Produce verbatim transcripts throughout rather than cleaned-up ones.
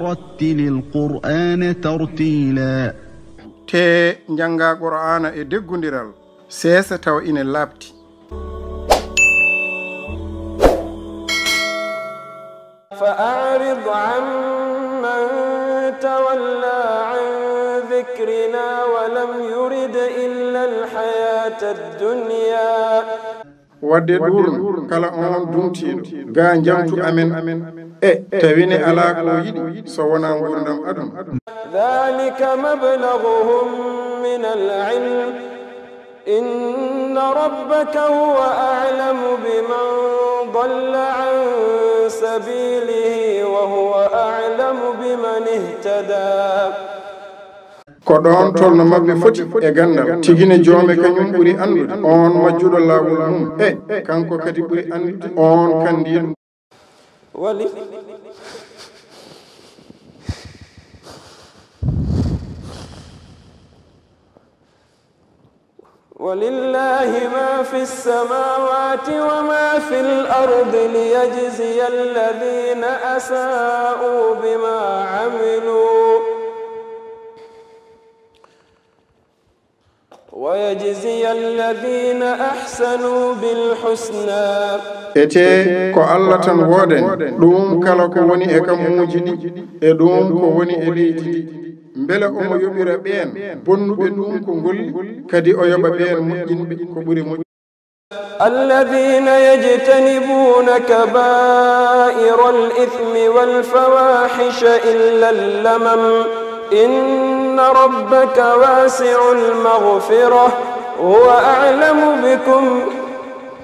رتل القرآن ترتيلا. Tee njanngaa Qur'aana e deggundiral, seesa tawa ine laaɓti. فأعرض عمن تولى عن ذكرنا ولم يرد إلا الحياة الدنيا. Wadde ɗuurno kala oon dumtiiɗo ga njamtu amen, e tawi ne alaa ko yiɗi so wonaa nguurndam aduna. ذلك مبلغهم من العلم إن ربك هو أعلم بمن ضل عن سبيله وهو أعلم بمن اهتدى. Ko ɗoon tolno maɓɓe foti e ganndal. Tigi ne joome kañum ɓuri anndude oon majjuɗo laawol mum. E kanko kadi ɓuri anndude oon kanndiiɗo. ولل-، ولله ما في السماوات وما في الأرض ليجزي الذين أساءوا بما عملوا ويجزي الذين أحسنوا بالحسنى. Etee ko Alla tan woodani ɗum kala ko woni e kammuuji ɗi e ɗum ko woni e leydi ndi, mbele omo yoɓira ɓeen bonnuɓe ɗum ko ngolli, kadi o yoɓa ɓeen moƴƴinɓe ko ɓuri moƴƴude. الذين يجتنبون كبائر الإثم والفواحش إلا اللمم إن ربك واسع المغفرة هو أعلم بكم.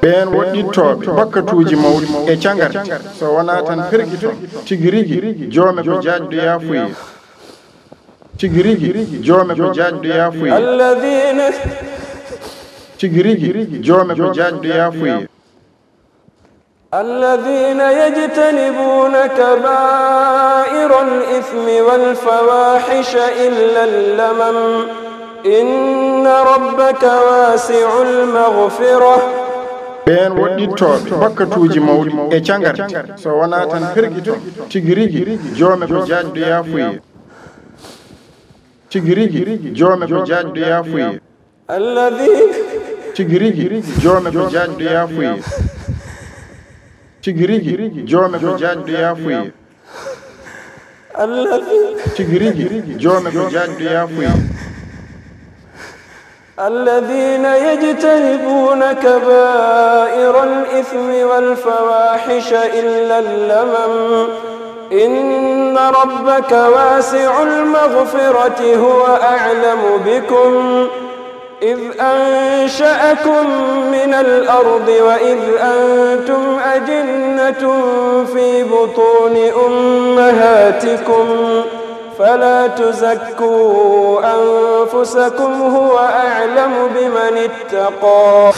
Ɓeen woɗɗittooɓe bakkatuuji mawɗi e cagarte, so wonaa tan pergiton, tigi rigi joome ko jaajɗo yaafuye. Tigi rigi joome ko jaajɗo yaafuye. الذين Tigi rigi joome ko jaajɗo yaafuye. الذين يجتنبون كبائر الإثم والفواحش إلا اللمم إن ربك واسع المغفرة. Ɓeen woɗɗittooɓe bakkatuuji mawɗi e cagarte, so wonaa tan pergiton, tigi rigi joome ko jaajɗo yaafuye. Tigi rigi joome ko jaajɗo yaafuye. الذين Tigi rigi joome ko jaajɗo yaafuye. Tigi rigi joome ko jaajɗo yaafuye. الذين Tigi rigi joome ko jaajɗo yaafuye. الذين يجتنبون كبائر الإثم والفواحش إلا اللمم إن ربك واسع المغفرة هو أعلم بكم إذ أنشأكم من الأرض وإذ أنتم أجنة في بطون أمهاتكم فلا تزكوا أنفسكم هو أعلم بمن اتقى.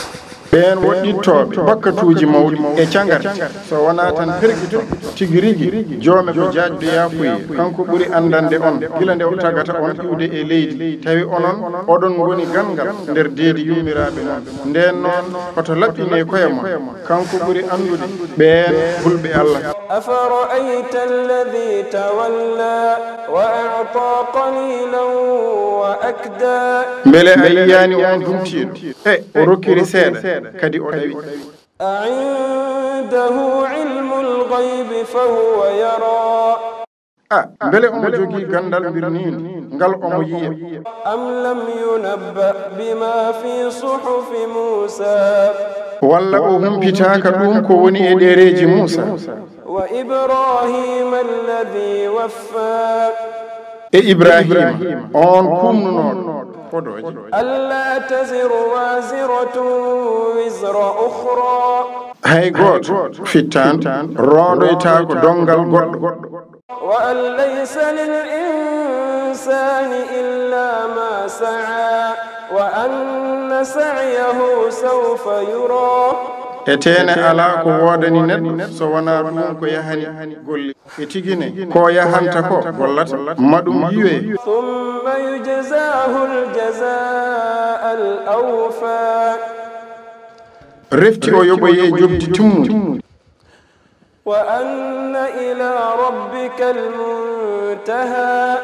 Ɓeen woɗɗittooɓe bakkatuuji mawɗi e cagarte, so wonaa tan pergiton, tigi rigi joome ko jaajɗo yaafuye, kanko ɓuri anndande on gila nde o tagata on iwde e leydi, tawi onon oɗon ngoni ganngal nder deedi yummiraaɓe mon. Ndeen noon, hoto laɓɓine koye mon. Kanko ɓuri anndude ɓeen hulɓe Alla. أفرأيت الذي تولى وأعطى قليلا وأكدى. Mbele a yiyaani on dumtiiɗo? E o rokkiri seeɗa, kadi o ɗawi. أعنده علم الغيب فهو يرى. A, mbele omo jogii ganndal mbirniindi ngal omo yiya? أم لم ينبأ بما في صحف موسى. Walla o humpitaaka ɗum ko woni e ɗereeji Muusa? وإبراهيم الذي وفى. E Ibraahiima, oon kuumnunooɗo podooje. ألا تزر وازرة وزر أخرى. Hay gooto fittaandu roondoytaako donngal goɗɗo. وأن ليس للإنسان إلا ما سعى وأن سعيه سوف يرى. Etee ne alaa ko woodani neɗɗo so wonaa ɗum ko yahani golle. E tigi ne, ko yahanta ko gollata, ma ɗum yiyoye. ثم يجزاه الجزاء الأوفى. Refti o yoɓoye njoɓdi timmundi. وأن إلى ربك المنتهى.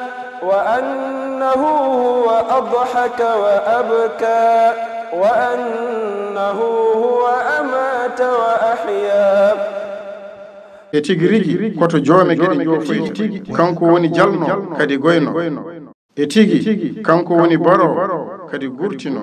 وأنه هو أضحك وأبكى. وأنه هو أمات وأحيا. E tigi rigi, ko to joome geɗe joofoyde tigi, kanko woni jalno, kadi goyno. E tigi, kanko woni baro, kadi gurtino.